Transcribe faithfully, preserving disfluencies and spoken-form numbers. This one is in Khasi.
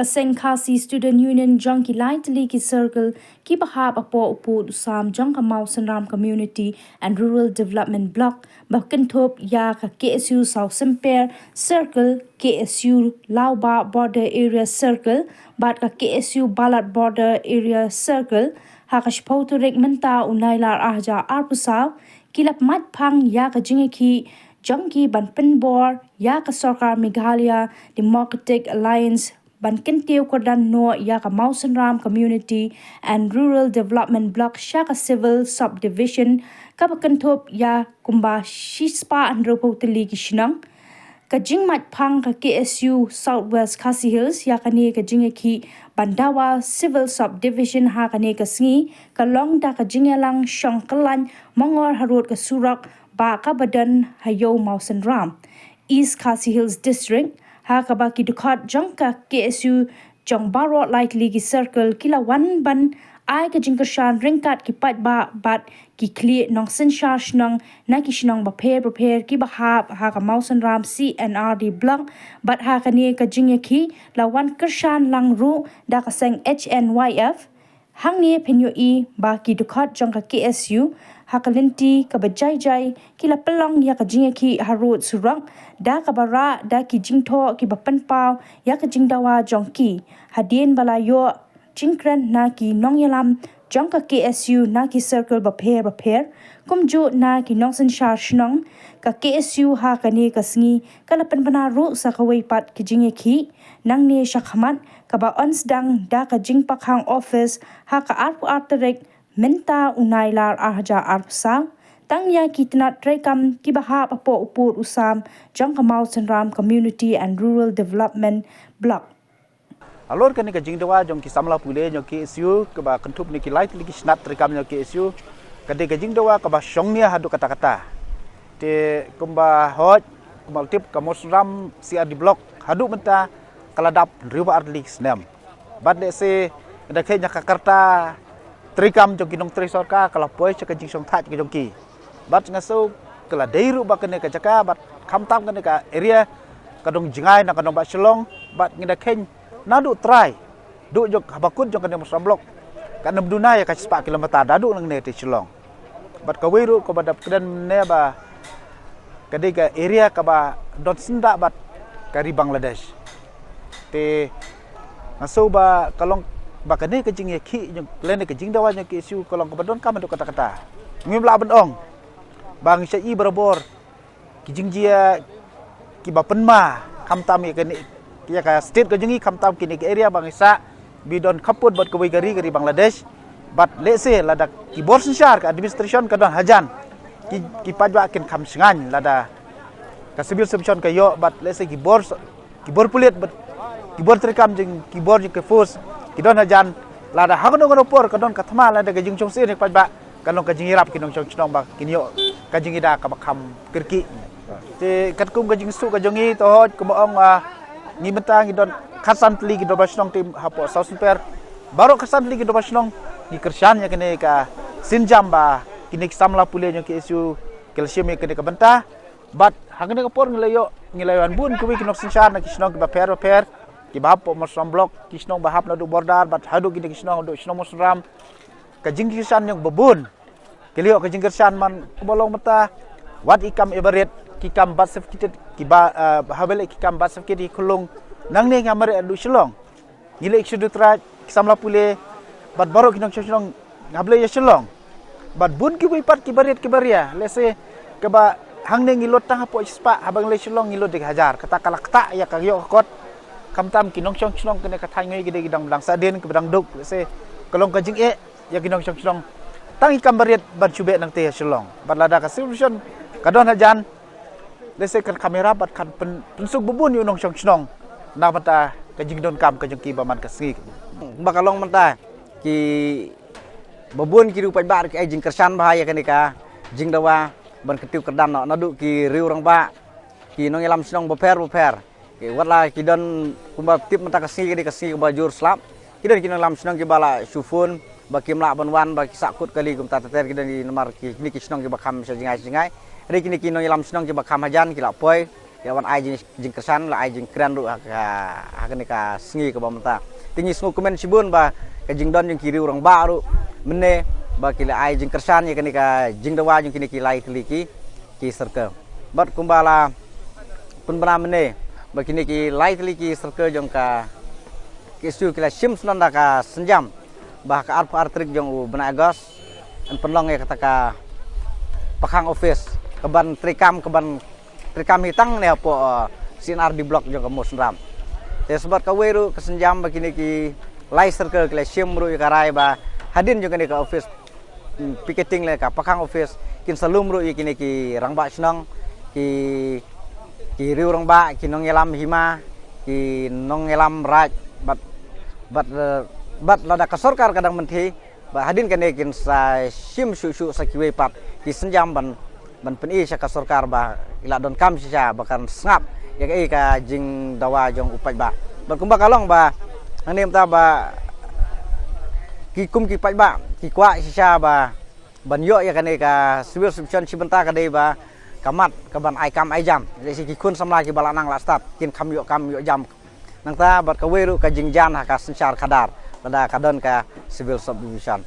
Seng Khasi Student Union jong ki lai tylli ki circle ki ba hap hapoh u pud u sam jong ka Mawsynram Community and Rural Development Block ba kynthup ïa ka K S U Sawsymper Circle, K S U Lawbah Border Area Circle bad ka K S U Balat Border Area Circle ha ka shiphew tarik mynta u Nailar arhajar arphew saw, ki la pynmait phang ïa ka jingïakhih jong ki ban pynbor ïa ka sorkar Meghalaya Democratic Alliance ban kyntiew kyrdan noh ïa ka Mawsynram Community and Rural Development Block sha ka Civil Subdivision kaba kynthup ïa kumba shispah hynriewphew tylli ki shnong. Ka jingmait phang ka K S U South West Khasi Hills ïa kane ka jingïakhih ban dawa Civil Subdivision ha kane ka sngi ka long da ka jingïalang shong kyllaiñ mongor harud ka surok ba kaba don ha ïew Mawsynram, East Khasi Hills District, ha kaba ki dkhot jong ka K S U jong baroh lai tylli ki circle ki la wan ban ai ka jingkyrshan ryngkat ki paidbah bad ki khlieh nongsynshar shnong na ki shnong bapher bapher ki ba hap ha ka Mawsynram C and R D Block bad ha kane ka jingïakhih la wan kyrshan lang ruh da ka seng H N Y F. Hangne phin ïohi ba ki dkhot jong ka K S U ha ka lynti kaba jai jai ki la pynlong ïa ka jingïakhih harud surok da kaba rah da ki jingthoh ki ba pynpaw ïa ka jingdawa jong ki. Hadien ba la ïoh jingkren na ki nongïalam jong ka K S U na ki circle bapher bapher kumjuh na ki nongsynshar shnong, ka K S U ha kane ka sngi ka la pynbna ruh sa kawei pat ka jingïakhih nangne shakhmat kaba yn sdang da ka jingpakhang office ha ka arphew ar tarik mynta u Nailar arhajar arphew saw tang ïa ki tnat treikam ki ba hap hapoh u pud u sam jong ka Mawsynram Community and Rural Development Block. Halor kane ka jingdawa jong ki samla pule jong K S U kaba kynthup ne ki lai tylli ki tnat treikam jong K S U, ka dei ka jingdawa kaba shong nia haduh katta katta. Te kumba hoi kumba tip ka Mawsynram C R D Block haduh mynta ka la dap hynriewphew ar tylli ki snem. Bad lehse da kheiñ ïa ka karta treikam jong ki nongtrei sorkar ka la poi sha ka jingshongthait ka jong ki. Bad nga sngew ka la dei ruh ba kane ka jaka bad khamtam kane ka area ka dong jngai na ka nongbah Shillong bad ngi da kheiñ naduh trai duh jong haba kut jong kane Mawsynram Block ka nam duna ïa ka shispah kilometer da duh nangne te Shillong. Bad kawei ruh kaba dap kren ne ba ka dei ka area kaba don syndah bad ka ri Bangladesh. Te nga sngew ba ka long ba kane ka jingïakhih jong lane ka jingdawa jong K S U ka long kaba donkam haduh katta katta. Ngim lah ban ong ba ngi shah i barabor ki jingjia ki ba pynma khamtam ïa kane ïa ka state ka jong ngi khamtam kine ki area ba ngi sah bi don khappud bad kawei ka ri ka ri Bangladesh. Bad lehse lada ki bor synshar ka administration ka don hajan ki ki paidbah kin kham shngaiñ lada ka civil submission ka ïoh bad lehse ki bor ki bor pulit bad ki bor treikam jong ki bor jong ka force ki don hajan lada ha kano kano por ka don ka thma lada ka jingshong sien ïa ka paidbah ka long ka jingïarap ki nongshong shnong ba kin ïoh ka jingïada kaba kham kyrkieh. Te katkum ka jingsuk ka jong ngi to hoi kumba ong, ah, ngi mynta ngi don khatsan tylli ki dorbar shnong te hapoh Sawsymper. Baroh khatsan tylli ki dorbar shnong ngi kyrshan ïa kane ka sienjam ba kine ki samla pule jong K S U ki la shim ïa kane ka bynta. Bad ha kane ka por ngi la ïoh ngi la ïoh ban bun kiwei ki nongsynshar na ki shnong ki bapher bapher ki ba hap hapoh Mawsynram Block, ki shnong ba hap naduh border bad haduh kine ki shnong haduh shnong Mawsynram. Ka jingkyrshan jong ba bun ki la ïoh ka jingkyrshan man kumba long mynta wat i kam i barit ki kam birth certificate ki ba, eh, ha ba leh ki kam birth certificate i khulung nangne ngi mareh haduh Shillong. Ngi leh ki Scheduled Tribe, ki samla pule bad baroh ki nongshong shnong ha ba leh ïa Shillong. Bad bun kiwei pat ki barit ki baria lehse kaba hangne ngi lut tang hapoh shispah haba ngi leh Shillong ngi lut da ki hajar kata ka la ktah ïa ka ïoh ka kot. Khamtam ki nongshong shnong kane ka thaiñ ngi ki dei ki dang dang sahdien kiba dang duk lehse ka long ka jingeh ïa ki nongshong shnong. Tang i kam barit ban shu beh nangta ïa Shillong bad lada ka civil submission ka don hajan lehse kan kham ïarap bad kan pyn- pynsuk ba bun ïa u nongshong shnong na bynta ka jingdonkam ka jong ki ba man ka sngi. Ba ka long mynta ki ba bun ki riew paidbah ki ai jingkyrshan bha ïa kane ka jingdawa ban kyntiew kyrdan noh naduh ki riew rangbah ki nongïalam shnong bapher bapher. Ki wat la ki don kumba tip mynta ka sngi ka dei ka sngi kaba jur slap. Ki don ki nongïalam shnong kiba la shu phone ba kim lah ban wan ba ki sah kut kali kumta ter ter ki don ki namar ki kine ki shnong kiba kham sha jngai sha jngai. Hynrei kine ki nongïalam shnong kiba kham hajan ki la poi Ïa wan ai jing, jingkyrshan, la ai jingkren ruh ha ka, ha kane ka sngi kaba mynta. Te ngi sngewkmen shibun ba ka jingdon jong ki riew rangbah ruh mynne ba ki la ai jingkyrshan ïa kane ka jingdawa jong kine ki lai tylli ki, ki circle. Bad kumba la pynbna mynne ba kine ki lai tylli ki circle jong ka K S U ki la shim shnong da ka sienjam ba ha ka arphew ar tarik jong u bnai August yn pynlong ïa kata ka pakhang office kaban treikam, kaban treikam hi tang ne hapoh, uh, C and R D block jong ka Mawsynram. Te shuh bad kawei ruh ka sienjam ba kine ki lai circle ki la shim ruh ïa ka rai ba hadien jong kane ka office, mm, picketing lane ka pakhang office kin sa lum ruh ïa kine ki rangbah shnong, ki, ki riew rangbah, ki nongïalam hima, ki nongïalam raid, bad, bad, eh, bad lada ka sorkar ka dang mynta ba hadien kane kin sa shim shuh shuh sa kiwei pat ki sienjam ban, ban pyni sha ka sorkar ba ki la donkam shisha ba kan sngap ïa kaei ka jingdawa jong u paidbah. Bad kumba ka long ba hangne mynta ba ki kum ki paidbah ki kwah shisha ba ban ïoh ïa kane ka civil submission shi bynta ka dei ba ka mat kaban ai kam ai jam. Lehse ki khun samla kiba la nang la stad kin kham ïoh kam ïoh jam. Nangta bad kawei ruh ka jingjan ha ka synshar khadar lada ka don ka civil submission.